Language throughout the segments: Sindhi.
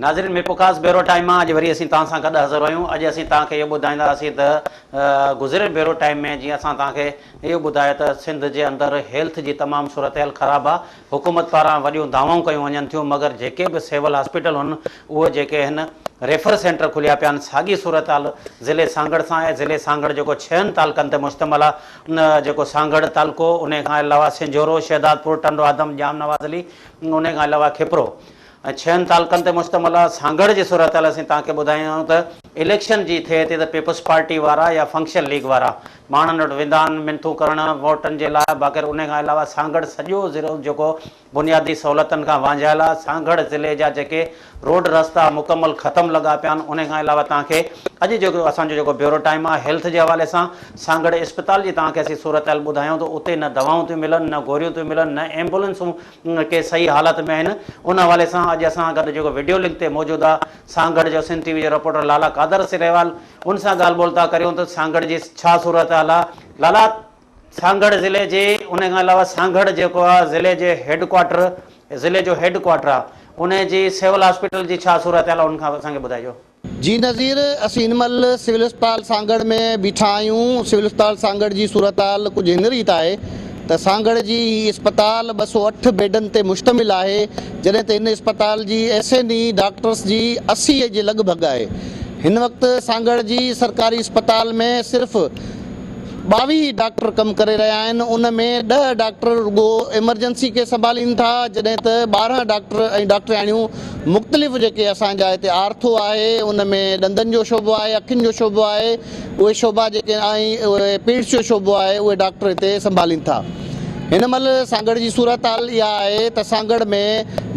ناظرين ميرپورخاص بيورو ٽائيم مان اڄ وري اسين توهان سان گڏ حاضر آهيون اڄ اسين توهان کي اهو ٻڌائينداسين ته گذريل بيورو ٽائيم ۾ جيئن اسان توهان کي اهو ٻڌايو ته سنڌ جي اندر هيلٿ جي تمام صورتحال خراب آهي حڪومت پاران وڏيون دعوائون ڪيون وڃن ٿيون مگر جيڪي به سول هاسپيٽل هن اهي جيڪي هن ريفر سينٽر کليا پيا آهن ساڳي صورتحال ضلعي سانگهڙ سان آهي ضلعي سانگهڙ جيڪو ڇهن تعلقن تي مشتمل آهي ان جيڪو سانگهڙ تعلقو انهي کان علاوه سنجهورو شهدادپور ٽنڊو آدم ڄام نواز علي انهي کان علاوه کپرو ۽ ڇهن تعلقن تي مشتمل آهي سانگهڙ جي صورتحال اسين توهان کي ٻڌايون آهيون ته اليڪشن جي ٿئي ٿي ته پيپلز پارٽي وارا يا فنڪشن ليگ وارا ماڻهن وٽ ويندا آهن منٿون ڪرڻ ووٽن جي لاء باقر انهي کان علاوه سانگهڙ سڄو ضلعو جيڪو بنيادي سهولتن کان وانجهايل آهي سانگهڙ ضلعي جا جيڪي روڊ رستا مڪمل ختم لڳا پيا آهن انهي کان علاوه توهان کي اڄ جيڪو اسان جو جيڪو بيورو ٽائيم آهي هيلٿ جي حوالي سان سانگهڙ اسپتال جي توهان کي اسين صورتحال ٻڌايون ته اتي نه دوائون ٿيون ملن نه گوريون ٿيون ملن نه ايمبولينسون ڪي صحيح حالت ۾ آهن ان حوالي سان اڄ اسان گڏ جيڪو وڊيو لنڪ تي موجود آهي سانگهڙ جو سنڌ ٽي وي جو رپورٽر لالا قادر سريوال ان سان ڳالهه ٻولهه ٿا ڪريون ته سانگهڙ جي ڇا صورتحال آهي لالا سانگهڙ ضلعي جي ان کان علاوه سانگهڙ جيڪو آهي ضلعي جي هيڊ ڪوارٽر ضلعي جو هيڊ ڪوارٽر آهي ان جي سول هاسپيٽل جي ڇا صورتحال آهي ان کان اسان کي ٻڌائجو. جي نظير اسين هن مهل سول اسپتال سانگهڙ ۾ بيٺا آهيون سول اسپتال سانگهڙ جي صورتحال ڪجهه هن ريت آهي ته سانگهڙ جي هي اسپتال 208 بيڊن تي مشتمل آهي جڏهن ته هن اسپتال جي ايس اين اي ڊاڪٽرس جي 80 جي لڳ ڀڳ آهي هن وقت سانگهڙ جي سرڪاري اسپتال ۾ صرف 22 ڊاڪٽر ڪم ڪري رهيا آهن ان ۾ 10 ڊاڪٽر رڳو ايمرجنسي کي سنڀالين ٿا جڏهن ته 12 ڊاڪٽر ۽ ڊاڪٽرياڻيون مختلف جيڪي اسان جا هتي آرٿو آهي ان ۾ ڏندن جو شعبو آهي اکين جو شعبو آهي اهي شعبا جيڪي ۽ اهي پيڊس جو شعبو آهي اهي ڊاڪٽر هتي سنڀالين ٿا هن مهل سانگهڙ جي صورتحال اها آهي ته سانگهڙ ۾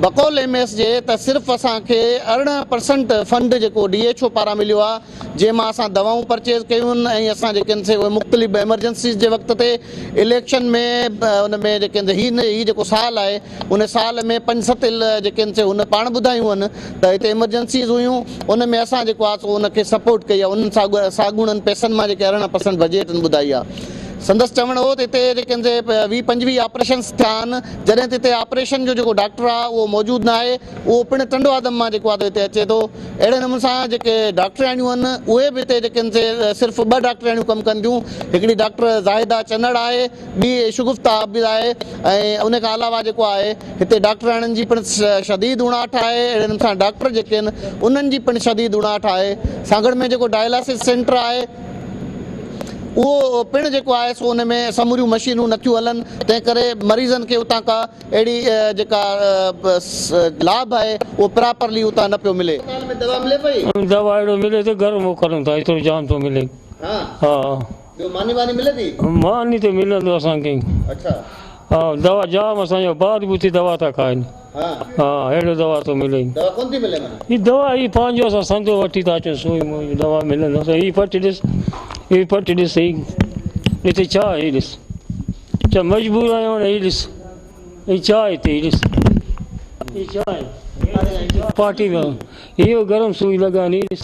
بقول ايم ايس جي ته صرف اسان کي 18 پرسنٽ فنڊ جيڪو ڊي ايڇ او پاران مليو آهي جنهن مان اسان دوائون پرچيز ڪيون آهن ۽ اسان جيڪي آهن سي اهي مختلف ايمرجنسيز جي وقت تي اليڪشن ۾ ان ۾ جيڪي آهن هي هي جيڪو سال آهي ان سال ۾ پنج ست جيڪي آهن سي هن پاڻ ٻڌايون آهن ته هتي ايمرجنسيز هيون ان ۾ اسان جيڪو آهي سو ان کي سپورٽ ڪئي آهي انهن ساڳوڻن پئسن مان جيڪي 18 پرسنٽ بجيٽ هن ٻڌائي آهي سندس چوڻ هو ته هتي جيڪي آهن سي 20 25 آپريشنس ٿيا آهن جڏهن ته هتي آپريشن جو جيڪو ڊاڪٽر آهي اهو موجود نه آهي اهو پڻ ٽنڊو آدم مان جيڪو آهي هتي اچي ٿو. اهڙي نموني سان جيڪي ڊاڪٽرياڻيون آهن اهي به هتي جيڪي آهن سي صرف ٻه ڊاڪٽرياڻيون ڪم ڪن ٿيون. هڪڙي ڊاڪٽر زاهده چنڙ آهي ٻي شگفته عابد آهي ۽ ان کان علاوه جيڪو آهي هتي ڊاڪٽرياڻين جي پڻ شديد اڻاٺ آهي. اهڙي نموني سان ڊاڪٽر جيڪي آهن انهن جي پڻ شديد اڻاٺ آهي. سانگهڙ ۾ جيڪو ڊائلاسز سينٽر آهي اهو پڻ جيڪو آهي سو ان ۾ سموريون مشينون نٿيون هلن تنهن ڪري مريضن کي اتان ڪا اهڙي جيڪا لاڀ آهي اهو پراپرلي اتان نه پيو ملي. اسپتال ۾ دوا ملي پئي؟ دوا اهڙو ملي ٿو گهر موڪلون ٿا ايترو جام ٿو ملي. ها ها. ٻيو ماني واني ملي ٿي؟ ماني ته ملندو اسان کي. اڇا. ها دوا جام اسان جا ٻار به اتي دوا ٿا کائن. ها. ها اهڙو دوا ٿو ملي. دوا ڪونه ٿي ملي معنيٰ؟ هي دوا هي پنهنجو اسان سندو وٺي ٿا اچون سوئي موئي دوا ملندو هي پٽ ڏس هي پٽ ڏس هي هتي ڇا هي ڏس. چا مجبور آهيون هاڻي هي ڏس هي ڇا هتي هي ڏس هي ڇا آهي پارٽي ۾ اهو گرم سوئي لڳا آهن هي ڏس.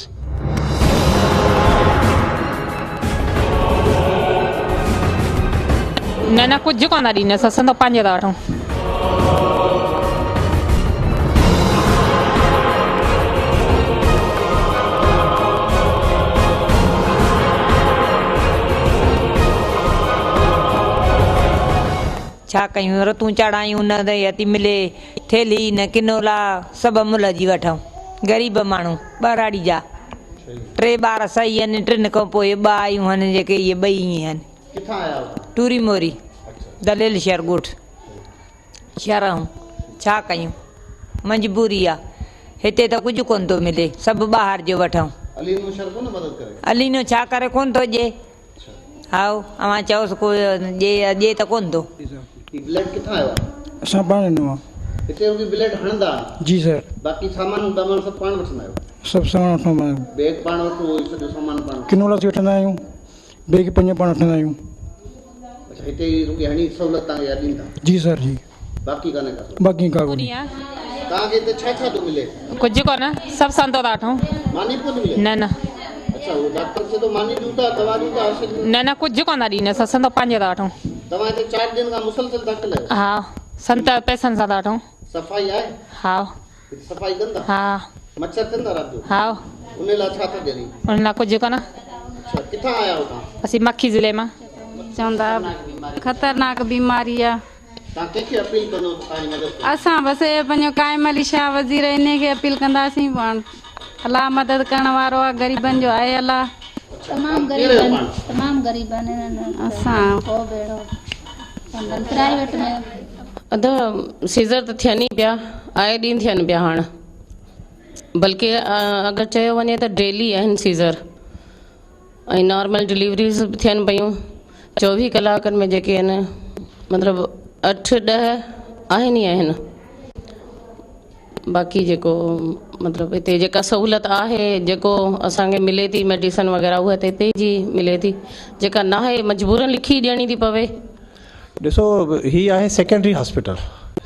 نه نه ڪجهه ڪونه ٿا ڏينس اسان ته پنهنجو ٿا وٺون. ڇا ڪيون رتون چاڙهايون نه ته اها ٿي ملي ٿيلهي نه ڪنولا سڀ ملهه جي وٺون غريب ماڻهو ٻهراڙي جا ٽي ٻار صحيح آهن ٽن کان پوء ٻه آيون آهن جيڪي اهي ٻئي ائين آهن. ڪٿان آيا آهيو؟ ٽوري موري دليل شهر ڳوٺ شهر آهون ڇا ڪيون مجبوري آ هتي ته ڪجهه ڪونه ٿو ملي سڀ ٻاهر جو وٺون. علي نو شر ڪونه مدد ڪري. علي نو ڇا ڪري ڪونه ٿو ڏي. هائو اوهان چئوس ڪو ڏي ڏي ته ڪونه ٿو. هي بليڊ ڪٿان آيو آ؟ اسان پاڻ ڏنو آ. هتي رڳي بليڊ هڻندا آهن. جي سر. باقي سامان ٻامان سڀ پاڻ وٺندا آهيو؟ سڀ سامان وٺندا آهيون. بيگ پاڻ وٺو هي سڄو سامان پاڻ وٺو. ڪنولا سي وٺندا آهيون بيگ پنج پاڻ وٺندا آهيون. اڇا هتي ئي رڳي هڻي سهولت توهان کي اها ڏين ٿا؟ جي سر جي. باقي ڪانهي ڪا سهولت؟ باقي ڪا ڪونهي. توهان کي هتي ڇا ڇا ٿو ملي؟ ڪجهه ڪونه سڀ سندو ٿا وٺون. ماني به ڪونه ملي؟ نه نه. اڇا هو ڊاڪٽر چئي ٿو ماني ڏيون ٿا دوا ڏيون ٿا هر شيء ڏيون ٿا. نه نه ڪجهه ڪونه ٿا ڏينس اسان ته پنهنجو ٿا وٺون. توهان هتي 4 ڏينهن کان مسلسل داخل آهيو؟ ها سنت پئسن سان ٿا وٺون. صفائي آهي؟ ها. هتي صفائي ڪن ٿا؟ ها. مڇر ٿين ٿا رات جو؟ ها. ان لاء ڇا ٿا ڏيارين؟ ان لاء ڪجهه ڪونه. اڇا ڪٿان آيا آهيو توهان؟ اسين مکي ضلعي مان. چوندا خطرناڪ بيماري آ. توهان ڪنهن کي اپيل ڪندو ته توهان جي مدد ڪري؟ اسان بس اهي پنهنجو قائم علي شاهه وزير انهي کي اپيل ڪنداسين پاڻ الله مدد ڪرڻ وارو آ غريبن جو آهي الله. تمام غريب آهن تمام غريب آهن انهن وٽ اسان. ڪو به اهڙو ڪونهن پرائيويٽ ۾. ادا سيزر ته ٿين ئي پيا آئي ڏينهن ٿين پيا هاڻ بلڪه اگر چيو وڃي ته ڊيلي آهن سيزر ۽ نارمل ڊليوريز به ٿين پيون چوويهه ڪلاڪن ۾ جيڪي آهن مطلب اٺ ڏهه آهن ئي آهن باقي جيڪو مطلب هتي جيڪا سهولت آهي جيڪو اسانکي ملي ٿي ميڊيسن وغيره اها ته هتي جي ملي ٿي جيڪا ناهي مجبورن لکي ڏيڻي ٿي پوي. ڏسو هي آهي سيڪنڊري هاسپيٽل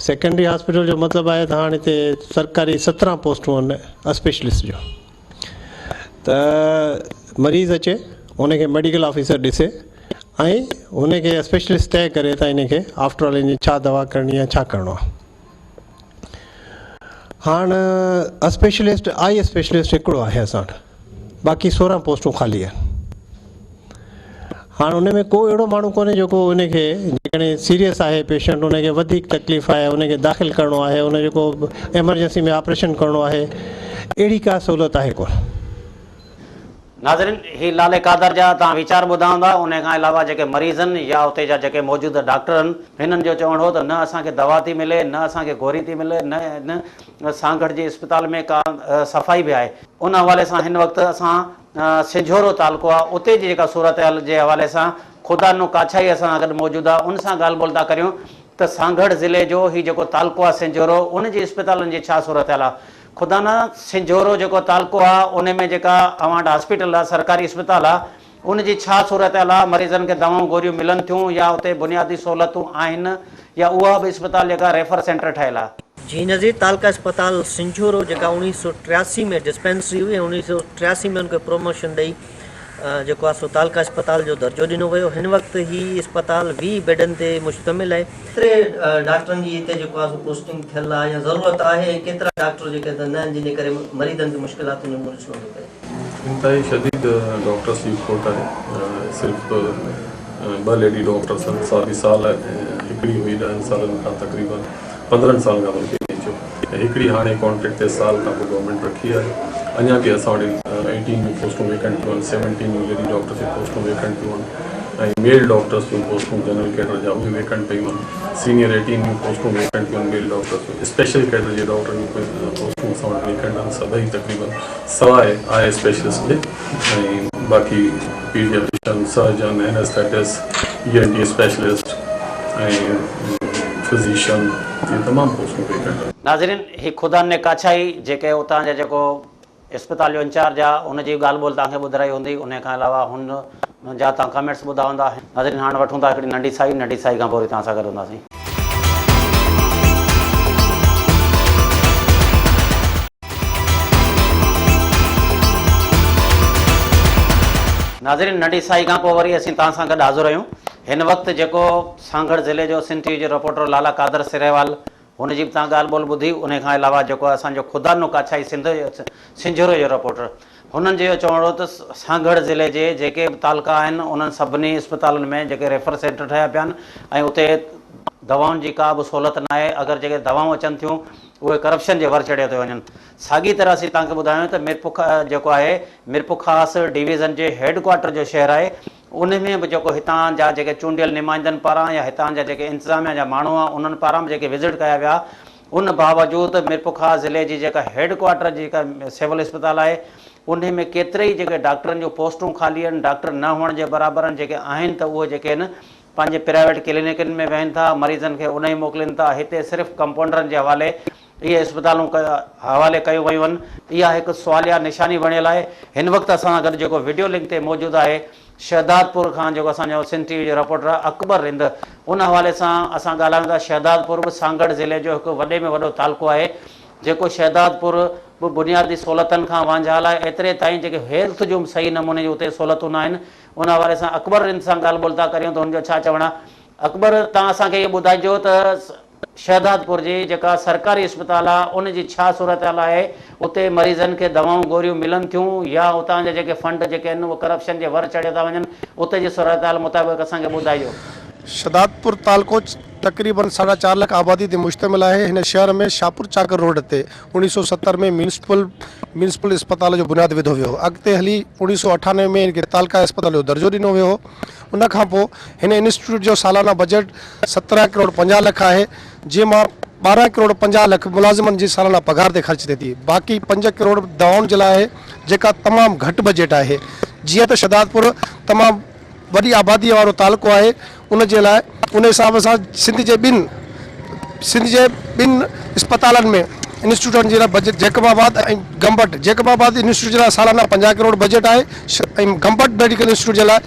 سيڪنڊري هاسپيٽل جو مطلب آهي ته هاڻ هتي سرڪاري 17 پوسٽون آهن اسپيشلسٽ جو ته مريض اچي ان کي ميڊيڪل آفيسر ڏسي ۽ ان کي اسپيشلسٽ طئي ڪري ته ان کي آفٽر آل ان جي ڇا دوا ڪرڻي آهي ڇا ڪرڻو آهي هاڻ اسپيشلسٽ آئي اسپيشلسٽ هڪڙو آهي اسان وٽ باقي 16 پوسٽون خالي آهن هاڻ ان ۾ ڪو اهڙو ماڻهو ڪونهي جيڪو ان کي جيڪڏهن سيريس آهي پيشنٽ ان کي وڌيڪ تڪليف آهي ان کي داخل ڪرڻو آهي ان جو ڪو ايمرجنسي ۾ آپريشن ڪرڻو آهي اهڙي ڪا سهولت آهي ڪونه. ناظرين هي لالي قادر جا توهان ويچار ٻڌا هوندا انهي کان علاوه جيڪي مريضن يا اتي جا جيڪي موجوده ڊاڪٽرن هنن جو چوڻ هو ته نه اسان کي دوا ٿي ملي نه اسان کي گوري ٿي ملي نه هن سانگهڙ جي اسپتال ۾ ڪا صفائي به آهي ان حوالي سان هن وقت اسان سنجهورو تعلقو آهي اتي جي جيڪا صورتحال جي حوالي سان خدا ڏنو ڪاڇائي اسان سان گڏ موجود آهي ان سان ڳالهه ٻولهه ٿا ڪريون ته سانگهڙ ضلعي جو هي جيڪو تعلقو آهي سنجهورو ان جي اسپتالن جي ڇا صورتحال آهي خدا نه سنجهورو جيڪو تعلقو آهي ان ۾ جيڪا اوهان وٽ هاسپيٽل آهي سرڪاري اسپتال آهي ان جي ڇا صورتحال آهي مريضن کي دوائون گوريون ملن ٿيون يا اتي بنيادي سهولتون آهن يا اها به اسپتال جيڪا ريفر سينٽر ٺهيل آهي. جي نظير تعلقه اسپتال سنجهورو جيڪا 1983 ۾ ڊسپينسري هئي ۽ 1983 ۾ ان کي پروموشن ڏئي جيڪو آهي سو تعلقه اسپتال جو درجو ڏنو ويو هن وقت هي اسپتال 20 بيڊن تي مشتمل آهي. ڪيتري ڊاڪٽرن جي هتي جيڪو آهي سو پوسٽنگ ٿيل آهي يا ضرورت آهي ۽ ڪيترا ڊاڪٽر جيڪي نه آهن جن جي ڪري مريضن کي مشڪلاتن جو منهن ڏسڻو ٿو پئي. انتهائي شديد ڊاڪٽرس جي کوٽ آهي صرف ٻه ليڊي ڊاڪٽرس آهن سا به سال هڪڙي هئي ڏهن سالن کان تقريبن 15 سالن کان بلڪه ائين چئو ۽ هڪڙي هاڻي ڪانٽريڪٽ تي سال کان پوء گورنمينٽ رکي آهي اڃا به اسان وٽ ايٽين جون پوسٽون ويڪنٽ پيون آهن سيونٽين جون ليڊي ڊاڪٽرس جون پوسٽون ويڪنٽ پيون آهن ۽ ميل ڊاڪٽرس جون پوسٽون جنرل ڪيڊر جا اهي ويڪنٽ پيون آهن سينيئر ايٽين جون پوسٽون ويڪنٽ پيون آهن ميل ڊاڪٽرس جون اسپيشل ڪيڊر جي ڊاڪٽرن جون پوسٽون اسان وٽ ويڪنٽ آهن سڀئي تقريبن سواء آء اسپيشلسٽ جي ۽ باقي paediatrician, surgeon, anaesthetist, E N T specialist ۽ physician اهي تمام پوسٽون ويڪنٽ آهن. ناظرين هي خدا ني ڪاڇائي جيڪي اتان جا جيڪو اسپتال جو انچارج آ ان جي ڳالهه ٻولهه توهان کي ٻڌرائي هوندي انهي کان علاوه هن جا توهان ڪمينٽس ٻڌا هوندا ناظرين هاڻ وٺون ٿا هڪڙي ننڍي سائي ننڍي سائي کان پوء وري توهان سان گڏ هونداسين. ناظرين ننڍي سائي کان پوء وري اسين توهان سان گڏ حاضر آهيون. هن وقت جيڪو سانگهڙ ضلعي جو سنڌ ٽي وي جو رپورٽر لالا قادر سريوال هن جي به توهان ڳالهه ٻولهه ٻڌي انهي کان علاوه جيڪو اسان جو خدا ڏنو ڪاڇائي سنڌ سنجهوري جو رپورٽر هنن جو اهو چوڻ هو ته سانگهڙ ضلعي جي جيڪي به تعلقا آهن انهن سڀني اسپتالن ۾ جيڪي ريفر سينٽر ٺهيا پيا آهن ۽ اتي دوائن جي ڪا به سهولت ناهي اگر جيڪي دوائون اچن ٿيون اهي ڪرپشن جي ور چڙهيو ٿيو وڃن ساڳي طرح اسين توهان کي ٻڌايون ته ميرپور جيڪو آهي ميرپورخاص ڊويزن جي هيڊ ڪوارٽر جو شهر آهي ان ۾ به جيڪو هتان جا جيڪي چونڊيل نمائندن پاران يا هتان جا جيڪي انتظاميا جا ماڻهو آهن انهن پاران به جيڪي وزٽ ڪيا ويا ان باوجود ميرپورخاص ضلعي جي جيڪا هيڊ ڪوارٽر جي جيڪا سول اسپتال آهي انهي ۾ ڪيتري ئي جيڪي ڊاڪٽرن جون پوسٽون خالي آهن ڊاڪٽر نه هئڻ جي برابر آهن جيڪي آهن ته اهي جيڪي آهن پنهنجي پرائيويٽ ڪلينڪن ۾ ويهن ٿا مريضن کي انهي موڪلين ٿا هتي صرف ڪمپائونڊرن جي حوالي اهي اسپتالون حوالي ڪيون ويون آهن، اها هڪ سواليا نشاني بڻيل آهي، هن وقت اسان سان گڏ جيڪو وڊيو لنڪ تي موجود آهي شهدادپور کان جيڪو اسان جو سنڌ ٽي وي جو رپورٽر آهي اڪبر رند ان حوالي سان اسان ڳالهايون ٿا شهدادپور به سانگهڙ ضلعي جو هڪ وڏي ۾ وڏو تعلقو آهي جيڪو شهدادپور به بنيادي سهولتن کان وانجهايل آهي ايتري تائين جيڪي هيلٿ جون به صحيح نموني جون اتي سهولتون ناهن ان حوالي سان اڪبر رند سان ڳالهه ٻولهه ٿا ڪريون ته هن جو ڇا چوڻ آهي اڪبر توهان اسان کي اهو ٻڌائجو ته. شهدادپور جي جيڪا سرڪاري اسپتال آ ان جي ڇا صورتحال آهي اتي مريضن کي دوائون گوريون ملن ٿيون يا اتان جا جيڪي فنڊ جيڪي آهن اهي ڪرپشن جي ور چڙهيا ٿا وڃن اتي جي صورتحال مطابق اسان کي ٻڌائجو. شھدادپور تعلقو تقريبن ساڍا چار لک آبادي تي مشتمل آهي. هن شهر ۾ شاهپور چاڪر روڊ تي اوڻيهه سؤ 70 ۾ ميونسپل ميونسپل اسپتال جو بنياد وڌو ويو هو. اڳتي هلي 1998 ۾ ان کي تعلقه اسپتال جو درجو ڏنو ويو هو. ان کان پوء هن انسٽيٽيوٽ جو سالانه بجيٽ 17 ڪروڙ 50 لک آهي، جنهن مان 12 ڪروڙ 50 لک ملازمن جي سالانه پگهار تي خرچ ٿئي ٿي، باقي پنج ڪروڙ دوائن جي لاء آهي، جيڪا تمام گهٽ بجيٽ آهي. جيئن ته شهدادپور تمام وڏي آباديء وارو تعلقو آهي، ان جي لاء ان حساب سان سنڌ جي ٻن سنڌ جي ٻن اسپتالن ۾ انسٽيٽيوٽن جي لاء budget Jacobabad ۽ Gambat Jacobabad institute جي لاء سالانه 50 ڪروڙ بجيٽ آهي ۽ گمبٽ ميڊيڪل انسٽيٽيوٽ جي لاء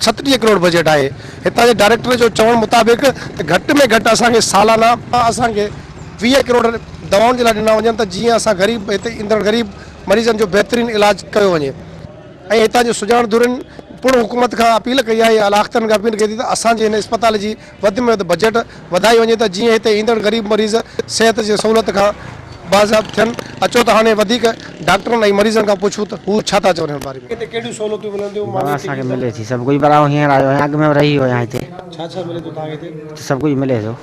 37 ڪروڙ بجيٽ آهي. هتان جي ڊائريڪٽر جو چوڻ مطابق ته گهٽ ۾ گهٽ اسان کي سالانه اسان کي 20 ڪروڙ دوائن جي لاء ڏنا وڃن ته جيئن اسان غريب هتي ايندڙ غريب مريضن جو بهترين علاج ڪيو وڃي. ۽ هتان جي سڄاڻ ڌرين پڻ حڪومت کان اپيل ڪئي آهي اعليٰ اختيارن کان اپيل ڪئي ٿي ته اسان جي هن اسپتال جي وڌ ۾ وڌ بجيٽ وڌائي وڃي ته جيئن هتي ايندڙ غريب مريض صحت جي سهولت کان بازياب ٿين اچو ته هاڻي وڌيڪ ڊاڪٽرن ۽ مريضن کان پڇون ته هو ڇا ٿا چون هن باري ۾. هتي ڪهڙيون سهولتون ملن ٿيون بابا اسان کي ملي ٿي سڀ ڪجهه پر آئون هينئر آيو آهيان اڳ ۾ رهي ويو آهيان هتي. ڇا ڇا ملي ٿو توهان کي هتي؟ سڀ ڪجهه ملي ٿو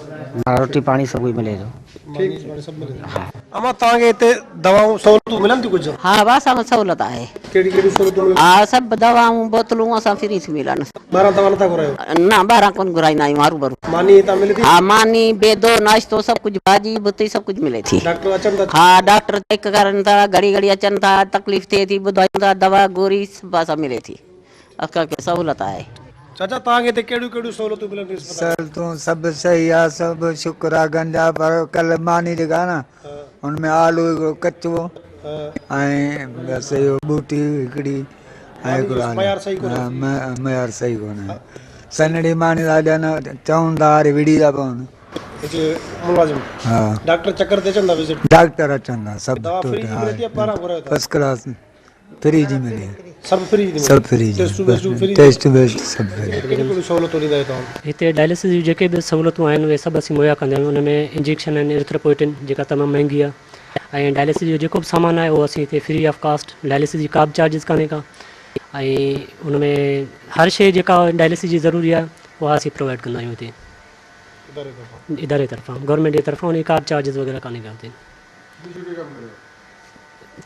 روٽي پاڻي سڀ ڪجهه ملي ٿو. ٺيڪ سڀ ملي ٿو. امان توهان کي هتي دوائون سهولتون ملن ٿيون ڪجهه؟ ها ڀا اسان کي سهولت آهي. ڪهڙي ڪهڙيون سهولتون ملن ٿيون؟ ها سڀ دوائون بوتلون اسان فري ٿيون ملن. ٻاهران دوا نٿا گهرايو؟ نه ٻاهران ڪونه گهرائيندا آهيون هروڀرو. ماني هتان ملي ٿي؟ ها ماني بيدو ناشتو سڀ ڪجهه ڀاڄي ڀتي سڀ ڪجهه ملي ٿي. ڊاڪٽر اچن ٿا؟ ها ڊاڪٽر چيڪ ڪرن ٿا گهڙي گهڙي اچن ٿا تڪليف ٿئي ٿي ٻڌايون ٿا دوا گوري سڀ اسان ملي ٿي اسان کي سهولت آهي. چاچا توهان کي هتي ڪهڙيون ڪهڙيون سهولتون ملن ٿيون اسپتال ۾؟ سهولتون سڀ صحيح آ سڀ شڪر آ گنجا پر ڪل ماني جيڪا آ نه ان ۾ آلو هڪڙو ڪچو ۽ بس اهو ٻوٽي هڪڙي ۽ هڪڙو آلو معيار صحيح ڪونهي معيار صحيح ڪونهي سنهڙي ماني ٿا ڏين چون ٿا وري وڙهي ٿا پون. هتي ملازم ها ڊاڪٽر چڪر تي اچن ٿا وزٽ ڊاڪٽر اچن ٿا سڀ دوا فري جي ملي ٿي يا ٻاهران گهرايو ٿا؟ فرسٽ ڪلاس فري جي ملي. سڀ فري جي سڀ فري جي ٽيسٽون ويسٽون فري ٽيسٽ ويسٽ سڀ فري. ڪهڙيون ڪهڙيون سهولتون ڏيندا آهيو توهان؟ هتي ڊائلسس جون جيڪي به سهولتون آهن اهي سڀ اسين مهيا ڪندا آهيون ان ۾ انجيڪشن آهن اريٿروپوئٽن جيڪا تمام مهنگي آهي ۽ ڊائلسس جو جيڪو به سامان آهي اهو اسين هتي فري آف ڪاسٽ ڊائلسس جي ڪا به چارجز ڪانهي ڪا ۽ ان ۾ هر شيء جيڪا ڊائلسس جي ضروري آهي اها اسين پرووائڊ ڪندا آهيون هتي اداري طرفان گورنمينٽ جي طرفان ان جي ڪا به چارجز وغيره ڪانهي ڪا هتي.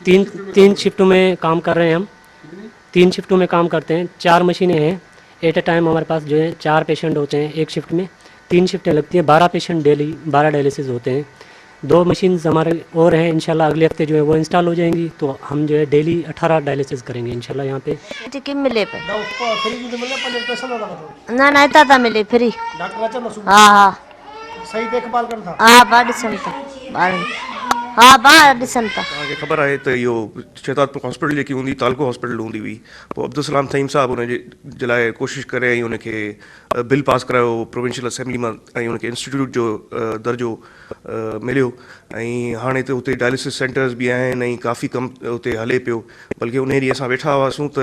तीन तीन शिफ्टों में काम कर रहे हैं हम तीन शिफ्टों में काम करते हैं चार मशीनें हैं एट ए टाइम हमारे पास जो है चार पेशेंट होते हैं एक शिफ्ट में तीन शिफ्टें लगती हैं 12 पेशेंट डेली 12 डायलिसिस होते हैं दो मशीन हमारे और हैं इंशाल्लाह अगले हफ्ते जो है वो इंस्टॉल हो जाएंगी तो हम जो है डेली 18 डायलिसिस करेंगे इंशाल्लाह यहाँ पे। जेके मिले पे ना ना हितां था मिले फ्री हा हा सही देख भाल कन था हा बा ॾिसनि था ॿारनि हा बा ॾिसनि था। तव्हांखे ख़बर आहे त इहो शहदादपुर हॉस्पिटल जेकी हूंदी तालको हॉस्पिटल हूंदी हुई पोइ अब्दुलसलाम थहीम साहब हुन जे लाइ कोशिश करे ऐं हुनखे बिल पास करायो प्रोविंशियल असेंबली मां ऐं हुनखे इंस्टीट्यूट जो दर्जो मिलियो ऐं हाणे त उते डायलिसिस सेंटर्स बि आहिनि ऐं काफ़ी कमु उते हले पियो बल्कि उन ॾींहुं असां वेठा हुआसीं त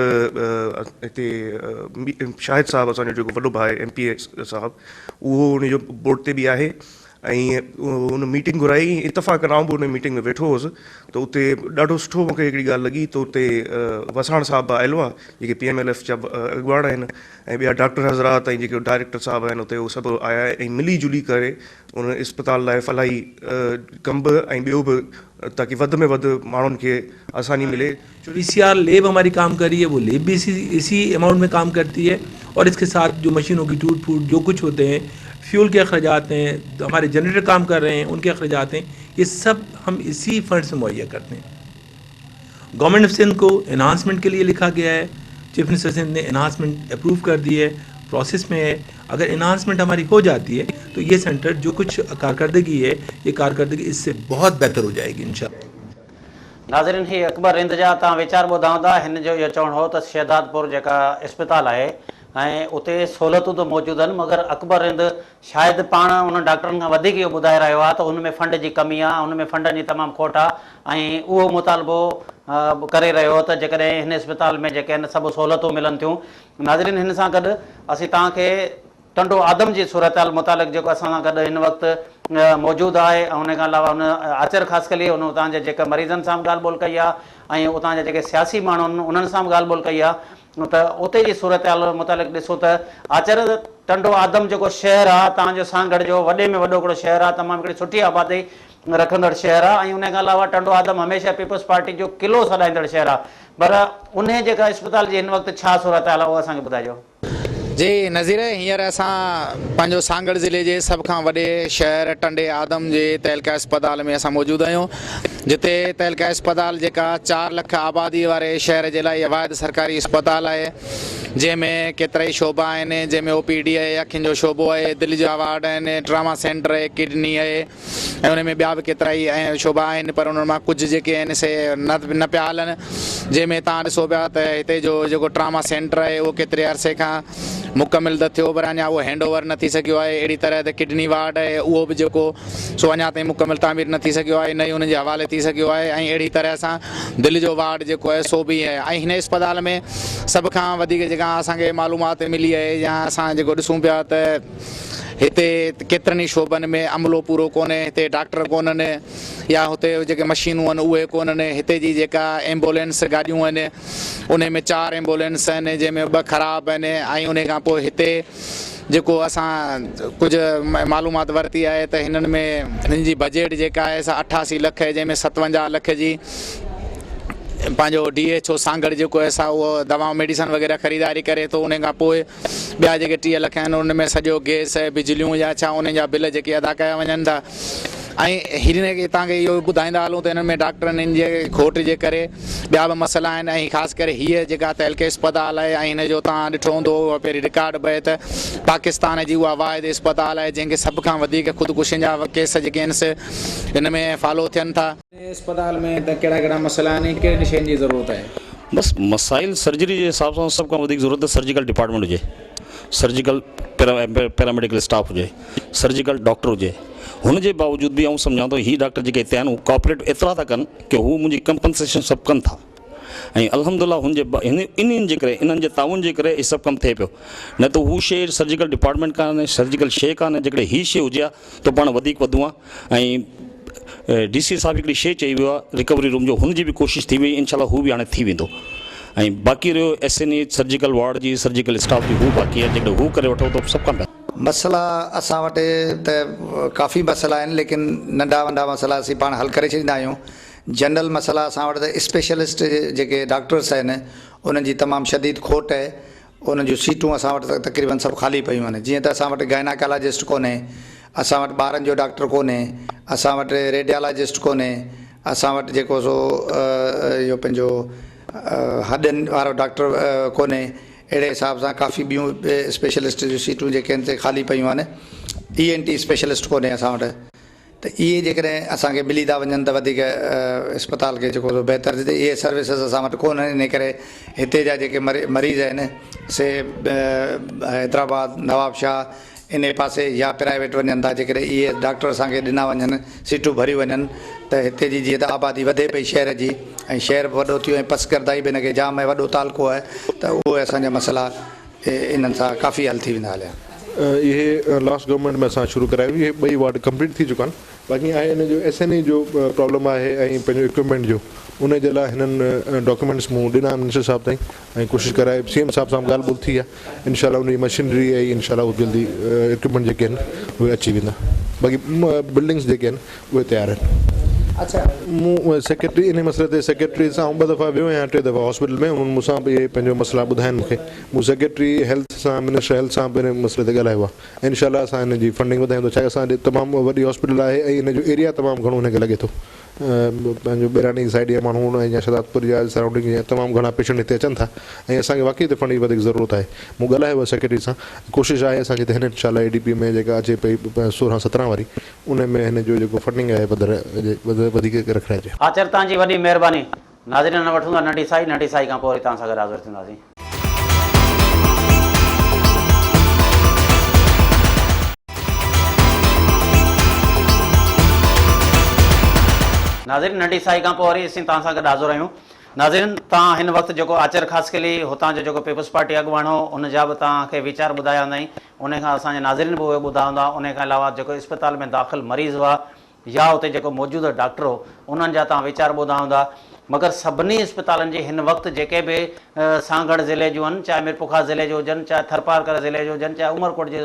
हिते शाहिद साहब असांजो जेको वॾो भाउ आहे एम पी ए साहब उहो उनजो बोर्ड ते बि आहे ऐं उन मीटिंग घुराई इतफ़ाक़ आउं बि उन मीटिंग में वेठो हुउसि त उते ॾाढो सुठो मूंखे हिकिड़ी ॻाल्हि लॻी त उते वसाण साहब बि आयल हुआ जेके पी एम एल एफ जा अॻवान आहिनि ऐं ॿिया डॉक्टर हज़रात ऐं जेके डायरेक्टर साहब आहिनि उते उहे सभु आया ऐं मिली जुली करे उन इस्पताल लाइ फलाई कमु बि ऐं ॿियो बि ताकी वधि में वधि माण्हुनि खे आसानी मिले। पी सी आर लेब हमारी काम कर रही है वो लेब भी इसी इसी अमाउंट में काम करती है और इसके साथ जो मशीनों की टूट फूट जो कुछ होते हैं फ्यूल के अखराजात हैं हमारे जनरेटर काम कर रहे हैं उनके अखराजात हैं ये सब हम इसी फंड से मुहैया करते हैं। गवर्नमेंट ऑफ सिंध को एनहांसमेंट के लिए लिखा गया है, चीफ मिनिस्टर सिंध ने एनहांसमेंट अप्रूव कर दी है, प्रोसेस में है। अगर एनहांसमेंट हमारी हो जाती है तो ये सेंटर जो कुछ कारकर्दगी है ये कारकर्दगी इससे बहुत बेहतर हो जाएगी इंशाअल्लाह। नाज़रीन ही अकबर रिंद जा तव्हां वीचार ॿुधाऊं था। हिन जो इहो चवणु हो त शहदादपुर जेका इस्पताल आहे ऐं उते सहूलियतूं त मौजूदु आहिनि मगर अकबर रिंद शायदि पाण उन्हनि डॉक्टरनि खां वधीक इहो ॿुधाए रहियो आहे त हुन में फंड जी कमी आहे, हुन में फंडनि जी तमामु खोट आहे ऐं उहो मुतालबो करे रहियो हो त जेकॾहिं हिन इस्पताल में जेके आहिनि सभु सहूलियतूं मिलनि थियूं। नाज़रीन हिन सां गॾु असीं तव्हांखे ٽنڊو آدم جي صورتحال متعلق جيڪو اسان سان گڏ هن وقت موجود آهي ۽ ان کان علاوه هن آچر خاصخيلي هن اتان جي جيڪا مريضن سان به ڳالهه ٻولهه ڪئي آهي ۽ اتان جا جيڪي سياسي ماڻهو آهن انهن سان به ڳالهه ٻولهه ڪئي آهي ته اتي جي صورتحال متعلق ڏسو ته آچر ٽنڊو آدم جيڪو شهر آهي تان جو سانگهڙ جو وڏي ۾ وڏو هڪڙو شهر آهي تمام هڪڙي سٺي آبادي رکندڙ شهر آهي ۽ ان کان علاوه ٽنڊو آدم هميشه پيپلز پارٽي جو قلعو سڏائيندڙ شهر آهي پر انهي جيڪا اسپتال جي هن وقت ڇا صورتحال آهي اهو اسان کي ٻڌائجو. جي نظير هينئر اسان پنهنجو سانگهڙ ضلعي جي سڀ کان وڏي شهر ٽنڊي آدم جي تعلقه اسپتال ۾ اسان موجود آهيون جتي تعلقه اسپتال جيڪا چار لک آبادي واري شهر جي لاء اها واحد سرڪاري اسپتال آهي جنهن ۾ ڪيترائي شعبا آهن جنهن ۾ او پي ڊي آهي اکين جو شعبو آهي دل جا وارڊ آهن ٽراما سينٽر آهي ڪڊني آهي ۽ ان ۾ ٻيا به ڪيترائي ۽ شعبا آهن پر انهن مان ڪجهه جيڪي آهن سي نه پيا هلن جنهن ۾ توهان ڏسو پيا ته هتي جو جيڪو ٽراما سينٽر آهي اهو ڪيتري عرصي کان مڪمل ته ٿيو پر اڃا اهو هينڊ اوور نه ٿي سگهيو آهي اهڙي طرح ته ڪڊني وارڊ آهي اهو به جيڪو سو اڃا تائين مڪمل تعمير نه ٿي سگهيو آهي نه ئي ان جي حوالي ٿي سگهيو آهي ۽ اهڙي طرح سان دل جو وارڊ جيڪو آهي سو به ائين آهي ۽ هن اسپتال ۾ سڀ کان وڌيڪ جيڪا اسان کي معلومات ملي آهي يا اسان جيڪو ڏسون پيا ته هتي ڪيترن ئي شعبن ۾ عملو پورو ڪونهي، هتي ڊاڪٽر ڪونهن يا هتي جيڪي مشينون آهن اهي ڪونهن، هتي جي جيڪا ايمبولينس گاڏيون آهن انهي ۾ چار ايمبولينس آهن جنهن ۾ ٻه خراب آهن ۽ انهي کان پوء هتي جيڪو اسان ڪجهه معلومات ورتي آهي ته هنن ۾ هنن جي بجيٽ جيڪا آهي سا 88 لک آهي جنهن ۾ 57 لک جي پنهنجو ڊي ايڇ او سانگهڙ جيڪو آهي سا اهو دوائون ميڊيسن وغيره خريداري ڪري ٿو انهي کان پوء ٻيا جيڪي 30 لک آهن ان ۾ سڄو گئس بجليون يا ڇا انهن جا بل جيڪي ادا ڪيا وڃن ٿا ۽ هن کي توهان کي اهو ٻڌائيندا هلون ته انهن ۾ ڊاڪٽرن جي کوٽ جي ڪري ٻيا به مسئلا آهن ۽ خاص ڪري هيء جيڪا تعلقي اسپتال آهي ۽ هن جو توهان ڏٺو هوندو اها پهرين رڪارڊ به آهي ته پاڪستان جي اها واحد اسپتال آهي جنهن کي سڀ کان وڌيڪ خودڪشين جا ڪيس جيڪي آهن سي هن ۾ فالو ٿين ٿا. اسپتال ۾ ته ڪهڙا ڪهڙا مسئلا آهن ۽ ڪهڙين شين جي ضرورت آهي؟ بس مسائل سرجري جي حساب سان سڀ کان وڌيڪ ضرورت سرجيڪل ڊپارٽمينٽ هجي سرجيڪل پيراميڊيڪل اسٽاف هجي سرجيڪل ڊاڪٽر هجي هن جي باوجود به آئون سمجهان ٿو هي ڊاڪٽر جيڪي هتي آهن هو ڪوآپريٽ ايترا ٿا ڪن ڪي هو منهنجي ڪمپنسيشن سڀ ڪن ٿا ۽ الحمد لله هن جي انهن جي ڪري انهن جي تعاون جي ڪري هي سڀ ڪم ٿئي پيو نه ته هو شي سرجيڪل ڊپارٽمينٽ ڪانهي سرجيڪل شي ڪانهي جيڪڏهن هي شي هجي ها ته پاڻ وڌيڪ وڌون ها ۽ ڊي سي صاحب هڪڙي شيء چئي ويو آهي رڪوري روم جو هن جي به ڪوشش ٿي وئي انشاء الله هو به هاڻي ٿي ويندو ۽ باقي رهيو S N A surgical ward جي سرجيڪل اسٽاف جي هو باقي آهي جيڪڏهن هو ڪري وٺو ته سڀ کان بهتر. مسئلا اسان وٽ ته ڪافي مسئلا آهن ليڪن ننڍا وڏا مسئلا اسين پاڻ حل ڪري ڇڏيندا آهيون جنرل مسئلا اسان وٽ ته اسپيشلسٽ جيڪي ڊاڪٽرس آهن انهن جي تمام شديد کوٽ آهي انهن جون سيٽون اسان وٽ تقريبن سڀ خالي پيون آهن جيئن ته اسان وٽ گائناڪالاجسٽ ڪونهي اسان وٽ ٻارن جو ڊاڪٽر ڪونهي اسان وٽ ريڊيالاجسٽ ڪونهي اسان وٽ جيڪو سو اهو پنهنجو هڏين وارو ڊاڪٽر ڪونهي اهڙي حساب سان ڪافي ٻيون اسپيشلسٽ جون سيٽون جيڪي آهن سي خالي پيون آهن اي اين ٽي اسپيشلسٽ ڪونهي اسان وٽ ته اهي جيڪڏهن اسان کي ملي ٿا وڃن ته وڌيڪ اسپتال کي جيڪو سو بهتر ٿئي اهي سروسز اسان وٽ ڪونهن انهي ڪري هتي جا جيڪي مريض آهن سي حيدرآباد نوابشاهه انهي پاسي يا پرائيويٽ وڃن ٿا جيڪڏهن اهي ڊاڪٽر اسان کي ڏنا وڃن سيٽون ڀريون وڃن ته هتي جي جيئن ته آبادي وڌي پئي شهر جي ۽ شهر به وڏو ٿيو ۽ پسگردائي به هن کي جام آهي وڏو تعلقو آهي ته اهي اسان جا مسئلا انهن سان ڪافي حل ٿي ويندا هليا. اهي لاسٽ گورنمينٽ ۾ اسان شروع ڪرايون اهي ٻئي وارڊ ڪمپليٽ ٿي چڪا آهن باقي آهي ان جو ايس اين اي جو پرابلم آهي ۽ پنهنجو اڪوپمينٽ جو ان جي لاء هنن ڊاڪيومينٽس مون ڏنا آهن منسٽر صاحب تائين ۽ ڪوشش ڪرائي سي ايم صاحب سان به ڳالهه ٻولهه ٿي آهي انشاء الله ان جي مشينري ۽ انشاء الله جلدي اڪوپمينٽ جيڪي آهن اهي اچي ويندا باقي بلڊنگس جيڪي آهن اهي تيار آهن. مون سيڪريٽري انهي مسئلي تي سيڪريٽري سان آئون ٻه دفعا ويو آهيان ٽي دفعا هاسپيٽل ۾ انهن مون سان به اهي پنهنجو مسئلا ٻڌايا آهن مون کي مون سيڪريٽري هيلٿ سان منسٽر هيلٿ سان به انهي مسئلي تي ڳالهايو آهي انشاء الله اسان ان جي فنڊنگ وڌايون ٿا ڇاڪاڻ اسان ڏي تمام وڏي هاسپيٽل آهي ۽ ان جو ايريا تمام گهڻو هن کي لڳي ٿو پنهنجو ٻيراڻي سائيڊ جا ماڻهو ۽ شهدادپور جا سرائونڊنگ جا تمام گهڻا پيشنٽ هتي اچن ٿا ۽ اسان کي واقعي هتي فنڊ جي وڌيڪ ضرورت آهي مون ڳالهايو آهي سيڪريٽري سان ڪوشش آهي اسان جي ته هن انشاء الله اي ڊي پي ۾ جيڪا اچي پئي 16 17 واري ان ۾ هن جو جيڪو فنڊنگ آهي وڌيڪ رکرائجي. آچر توهان جي وڏي مهرباني. ناظرين هاڻي وٺون ٿا ننڍي ساهي ننڍي ساهي کان پوء وري توهان سان گڏ حاضر ٿينداسين. ناظرين ننڍي ساهي کان پوء وري اسين توهان سان گڏ حاضر آهيون. ناظرين توهان هن وقت جيڪو آچر خاصخيلي هتان جو جيڪو پيپلز پارٽي اڳواڻ هو ان جا به توهان کي ويچار ٻڌايا هوندائين انهي کان اسان جي ناظرين به اهي ٻڌا هوندا انهي کان علاوه جيڪو اسپتال ۾ داخل مريض هئا يا اتي جيڪو موجوده ڊاڪٽر هو انهن جا توهان ويچار ٻڌا هوندا مگر سڀني اسپتالن جي هن وقت جيڪي به سانگهڙ ضلعي جون آهن چاهي ميرپورخاص ضلعي جون هجن چاهي ٿرپارڪر ضلعي جون هجن چاهي عمرڪوٽ جي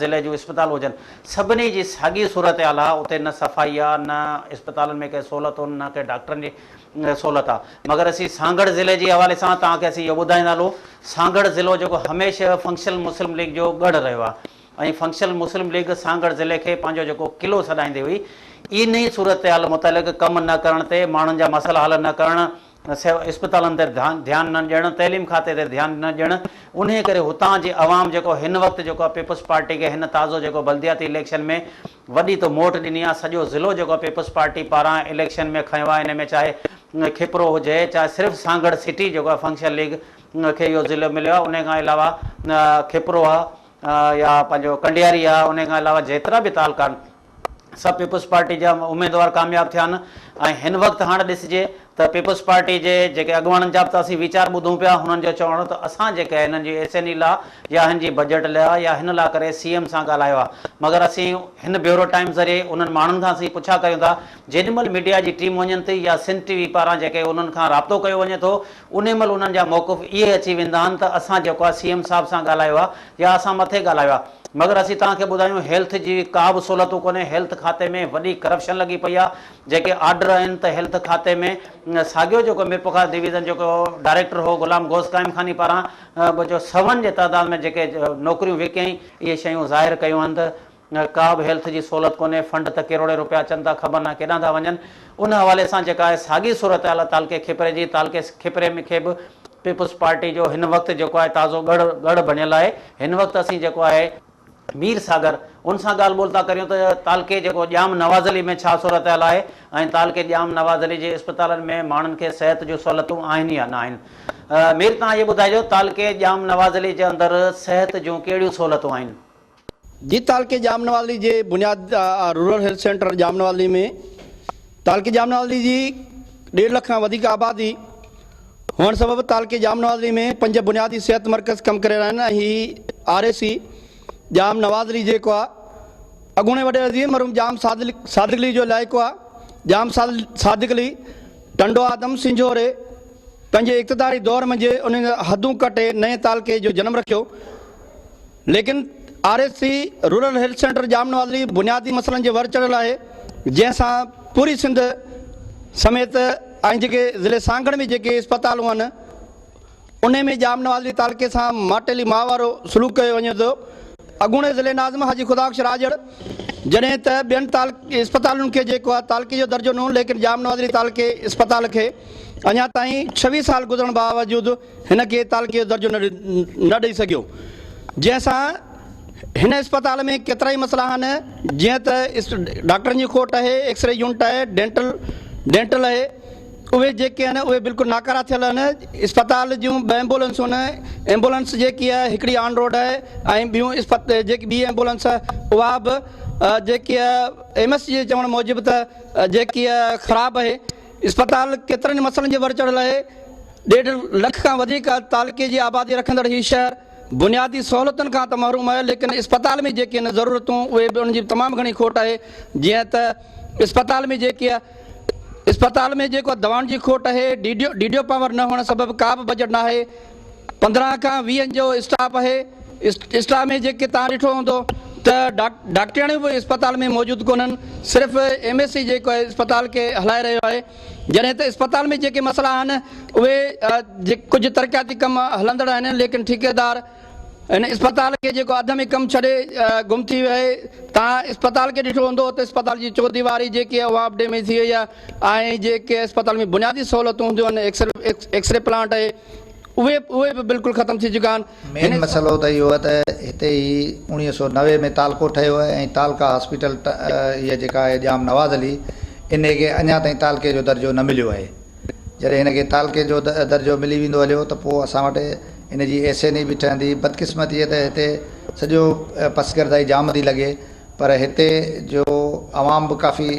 ضلعي جون اسپتالون هجن سڀني جي ساڳي صورتحال آهي اتي نه صفائي آهي نه اسپتالن ۾ ڪي سهولتون نه ڪي ڊاڪٽرن جي سهولت آهي مگر اسين سانگهڙ ضلعي جي حوالي سان توهان کي اسين اهو ٻڌائيندا هلون سانگهڙ ضلعو جيڪو هميشه فنڪشنل مسلم ليگ جو ڳڙهه رهيو آهي ۽ فنڪشنل مسلم ليگ سانگهڙ ضلعي کي پنهنجو جيڪو قلعو سڏائيندي هئي انهي صورتحال متعلق ڪم نه ڪرڻ تي ماڻهن جا مسئلا حل نه ڪرڻ اسپتالن تي ڌيان نه ڏيڻ، تعليم کاتي تي ڌيان نه ڏيڻ، انهيء ڪري هتان جي عوام جيڪو هن وقت جيڪو آهي پيپلز پارٽي کي هن تازو جيڪو بلدياتي اليڪشن ۾ وڏي تو موٽ ڏني آهي، سڄو ضلعو جيڪو آهي پيپلز پارٽي پاران اليڪشن ۾ کنيو آهي، ان ۾ چاهي کپرو هجي چاهي صرف سانگهڙ سٽي جيڪو آهي فنڪشنل ليگ کي اهو ضلعو مليو آهي، انهيء کان علاوه کپرو آهي يا پنهنجو ڪنڊياري آهي، انهيء کان علاوه جيترا به تعلقا آهن. سڀ پيپلز پارٽي جا اميدوار ڪامياب ٿيا آهن ۽ هن وقت هاڻ ڏسجي ته پيپلز پارٽي جي جيڪي اڳواڻن جا به ته اسين ويچار ٻڌون پيا هنن جو چوڻ هو ته اسان جيڪي هنن جي ايس اين اي لا يا هن جي بجيٽ لا يا هن لا ڪري سي ايم سان ڳالهايو آهي مگر اسين هن بيورو ٽائيم ذريعي انهن ماڻهن کان اسين پڇا ڪريون ٿا جيڏي مهل ميڊيا جي ٽيم وڃن ٿي يا سنڌ ٽي وي پاران جيڪي انهن کان رابطو ڪيو وڃي ٿو انهي مهل انهن جا موقف اهي اچي ويندا آهن ته اسان جيڪو آهي سي ايم صاحب سان ڳالهايو آهي يا اسان مٿي ڳالهايو آهي مگر اسين توهان کي ٻڌايون هيلٿ جي ڪا به سهولتون ڪونهي، هيلٿ کاتي ۾ وڏي ڪرپشن لڳي پئي آهي، جيڪي آرڊر آهن ته هيلٿ کاتي ۾ ساڳيو جيڪو ميرپورخاص ڊويزن جيڪو ڊائريڪٽر هو غلام غوث قائم خاني پاران به جو سون جي تعداد ۾ جيڪي نوڪريون وڪيائين اهي شيون ظاهر ڪيون آهن ته ڪا به هيلٿ جي سهولت ڪونهي، فنڊ ته ڪروڙين روپيا اچن ٿا خبر ناهي ڪيڏانهن ٿا وڃن، ان حوالي سان جيڪا آهي ساڳي صورتحال تعلقي کپري جي، تعلقي کپري کي به پيپلز پارٽي جو هن وقت جيڪو آهي تازو ڳڙهه ڳڙهه بڻيل آهي هن وقت اسين جيڪو آهي مير ساگر ان سان ڳالهه ٻولهه ٿا ڪريون ته تعلقي جيڪو ڄام نواز علي ۾ ڇا صورتحال آهي ۽ تعلقي ڄام نواز علي جي اسپتالن ۾ ماڻهن کي صحت جون سهولتون آهن يا نه آهن مير توهان اهي ٻڌائجو تعلقي ڄام نواز علي جي اندر صحت جون ڪهڙيون سهولتون آهن. جي تعلقي ڄام نواز علي جي بنياد rural health centre Jam Nawaz Ali ۾ تعلقي ڄام نواز علي جي ڏيڍ لک کان وڌيڪ آبادي هئڻ سبب تعلقي ڄام نواز علي ۾ پنج بنيادي صحت مرڪز ڪم ڪري رهيا آهن ۽ هي آر اي سي ڄام نواز علي جيڪو آهي اڳوڻي وڏي وزير مرحوم ڄام صادق علي جو علائقو آهي ڄام صادق علي ٽنڊو آدم سنجهوري پنهنجي اقتداري دور منجهه انهن حدون ڪٽي نئين تعلقي جو جنم رکيو ليڪن R S C rural health centre Jam Nawaz Ali بنيادي مسئلن جي ور چڙهيل آهي جنهن سان پوري سنڌ سميت ۽ جيڪي ضلعي سانگهڙ ۾ جيڪي اسپتالون آهن انهي ۾ ڄام نواز علي تعلقي سان ماٽيلي ماء وارو سلوڪ ڪيو وڃي ٿو اڳوڻي ضلعي ناظم حاجي خدا بخش راڄڙ جڏهن ته ٻين اسپتالن کي جيڪو آهي تعلقي جو درجو ڏنو ليڪن ڄام نواز علي تعلقي اسپتال کي اڃا تائين 26 سال گذرڻ باوجود هن کي تعلقي جو درجو نه ڏئي سگهيو جنهن سان هن اسپتال ۾ ڪيترائي مسئلا آهن جيئن ته ڊاڪٽرن جي کوٽ آهي ايڪسري يونٽ آهي ڊينٽل ڊينٽل آهي اهي جيڪي آهن اهي بلڪل ناڪارا ٿيل آهن اسپتال جون ٻه ايمبولنسون آهن ايمبولنس جيڪي آهي هڪڙي آن روڊ آهي ۽ ٻيون جيڪي ٻي ايمبولنس آهي اها به جيڪي آهي ايم ايس جي چوڻ موجب ته جيڪي آهي خراب آهي اسپتال ڪيترن مسئلن جي ور چڙهيل آهي ڏيڍ لک کان وڌيڪ تعلقي جي آبادي رکندڙ هي شهر بنيادي سهولتن کان ته محروم آهي ليڪن اسپتال ۾ جيڪي آهن ضرورتون اهي به ان جي تمام گهڻي کوٽ آهي جيئن ته اسپتال ۾ جيڪي اسپتال ۾ جيڪو دوائن جي کوٽ آهي ڊي ڊي او پاور نه هئڻ سبب ڪا به بجيٽ نه آهي 15 کان 20 جو اسٽاف آهي اسٽاف ۾ جيڪي توهان ڏٺو هوندو ته ڊاڪٽرياڻيون به اسپتال ۾ موجود ڪونهن صرف ايم ايس سي جيڪو آهي اسپتال کي هلائي رهيو آهي جڏهن ته اسپتال ۾ جيڪي مسئلا آهن اهي ڪجهه ترقياتي ڪم هلندڙ آهن ليڪن ٺيڪيدار هن اسپتال کي جيڪو اڌ ۾ ڪم ڇڏي گم ٿي ويو آهي توهان اسپتال کي ڏٺو هوندو ته اسپتال جي چوديواري جيڪي آهي اها به ڊيميج ٿي وئي آهي ۽ جيڪي اسپتال ۾ بنيادي سهولتون هونديون آهن ايڪسري پلانٽ آهي اهي اهي به بلڪل ختم ٿي چڪا آهن. مين مسئلو ته اهو آهي ته هتي هي 1990 ۾ تعلقو ٺهيو آهي ۽ تعلقه هاسپيٽل هيء جيڪا آهي ڄام نواز علي انهي کي اڃا تائين تعلقي جو درجو نه مليو آهي جڏهن هن کي تعلقي جو درجو ملي ويندو هليو ته پوء اسان وٽ ان جي ايس اين اي به ٺهندي بدقسمتي ته هتي سڄو پسگردائي جام ٿي لڳي. پر هتي جو عوام به ڪافي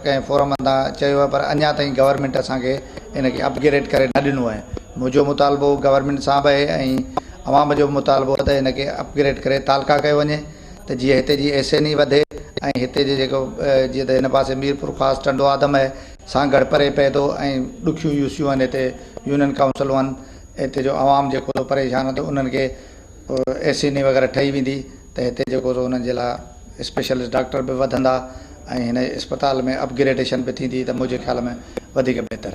ڪنهن فورم تان چيو آهي پر اڃا تائين گورنمينٽ اسان کي ان کي اپگريڊ ڪري نه ڏنو آهي منهنجو مطالبو گورنمينٽ سان به آهي ۽ عوام جو به مطالبو آهي ته ان کي اپگريڊ ڪري تعلقا ڪيو وڃي ته جيئن هتي جي ايس اين اي وڌي ۽ هتي جي جيڪو جيئن ته هن پاسي ميرپورخاص ٽنڊو آدم آهي سانگهڙ پري پئي ٿو ۽ ڏکيون يوسيون آهن هتي يونين ڪائونسلون آهن هتي جو عوام جيڪو پريشان آهي ته انهن کي ايس اين اي وغيره ٺهي ويندي ته هتي جيڪو سو انهن جي لاء اسپيشلسٽ ڊاڪٽر به وڌندا ۽ هن اسپتال ۾ اپگريڊيشن به ٿيندي ته منهنجي خيال ۾ وڌيڪ بهتر.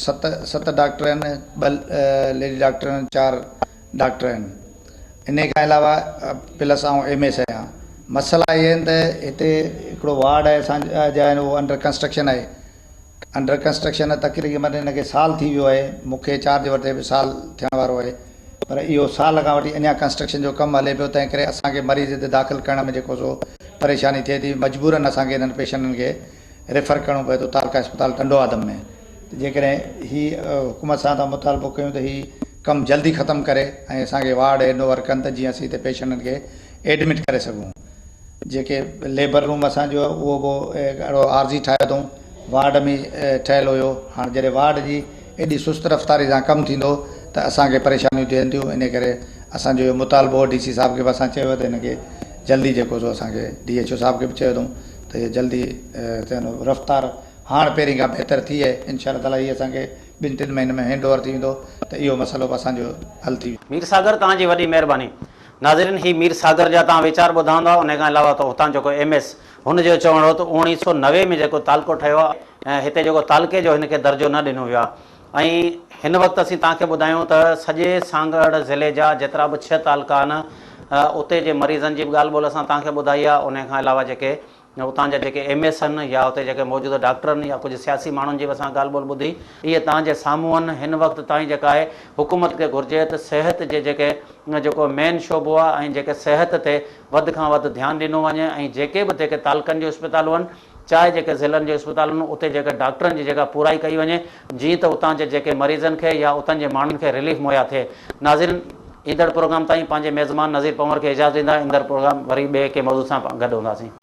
ست ست ڊاڪٽر آهن ٻه ليڊي ڊاڪٽر آهن چار ڊاڪٽر آهن انهي کان علاوه پلس آئون ايم ايس آهيان مسئلا اهي آهن ته هتي هڪڙو وارڊ آهي اسان جا آهن اهو انڊر ڪنسٽرڪشن آهي انڊر ڪنسٽرڪشن تقريبن هن کي سال ٿي ويو آهي مون کي چارج ورتي به سال ٿيڻ وارو آهي پر اهو سال کان وٺي اڃا ڪنسٽرڪشن جو ڪم هلي پيو تنهن ڪري اسان کي مريض هتي داخل ڪرڻ ۾ جيڪو سو پريشاني ٿئي ٿي مجبورن اسان کي انهن پيشنٽن کي ريفر ڪرڻو پئي ٿو تعلقه اسپتال ٽنڊو آدم ۾ ته جيڪڏهن هي حڪومت سان ٿا مطالبو ڪيون ته هي ڪم جلدي ختم ڪري ۽ اسان کي وارڊ هينڊ اوور ڪن ته جيئن اسين هتي پيشنٽن کي ايڊمٽ ڪري سگهون جيڪي ليبر روم اسان جو اهو به اهڙو عارضي ٺاهيو اٿئون وارڊ ۾ ٺهيل هيو هاڻ جڏهن وارڊ جي ايڏي سست رفتاري سان ڪم ٿيندو ته اسان کي پريشانيون ٿين ٿيون انهي ڪري اسان جو اهو مطالبو ڊي سي صاحب کي به اسان چيو ته هن کي جلدي جيڪو سو اسان کي ڊي ايڇ او صاحب کي به چيو اٿئون ته هي جلدي ٿين رفتار هاڻ پهرين کان بهتر ٿي آهي انشاء الله تعالي هي اسان کي ٻن ٽن مهينن ۾ هينڊ اوور ٿي ويندو ته اهو مسئلو به اسان جو حل ٿي ويندو. مير ساگر توهان جي وڏي مهرباني. ناظرين هي مير ساگر جا توهان ويچار ٻڌا هوندا انهي کان علاوه ته هتان جيڪو ايم ايس هن جو چوڻ هو ته 1990 ۾ جيڪو تعلقو ٺهيو آهي ۽ هتي جيڪو تعلقي جو هن کي درجو نه ڏنو ويو آهي ۽ هن وقت اسين توهان کي ٻڌايون ته سڄي سانگهڙ ضلعي جا جيترا به ڇهه تعلقا آهن اتي جي مريضن جي به ڳالهه ٻولهه اسان توهان کي ٻڌائي آهي انهي کان علاوه جيڪي اتان جا جيڪي ايم ايس آهن يا اتي جيڪي موجوده ڊاڪٽر آهن يا ڪجهه سياسي ماڻهن جي به اسان ڳالهه ٻولهه ٻڌي اهي توهان جي سامهون آهن هن وقت تائين جيڪا آهي حڪومت کي گهرجي ته صحت جي جيڪي جيڪو مين شعبو آهي ۽ جيڪي صحت تي وڌ کان وڌ ڌيان ڏنو وڃي ۽ جيڪي به جيڪي تعلقن جون اسپتالون آهن چاهي جيڪي ضلعن جون اسپتالون آهن اتي جيڪي ڊاڪٽرن جي جيڪا پورائي ڪئي وڃي جيئن ته اتان جي جيڪي مريضن کي يا اتان جي ماڻهن کي رليف مهيا ٿئي ناظرين ايندڙ پروگرام تائين پنهنجي ميزبان نذير پنهور کي اجازت ڏيندا ايندڙ پروگرام وري ٻئي ڪنهن موضوع سان گڏ هونداسين.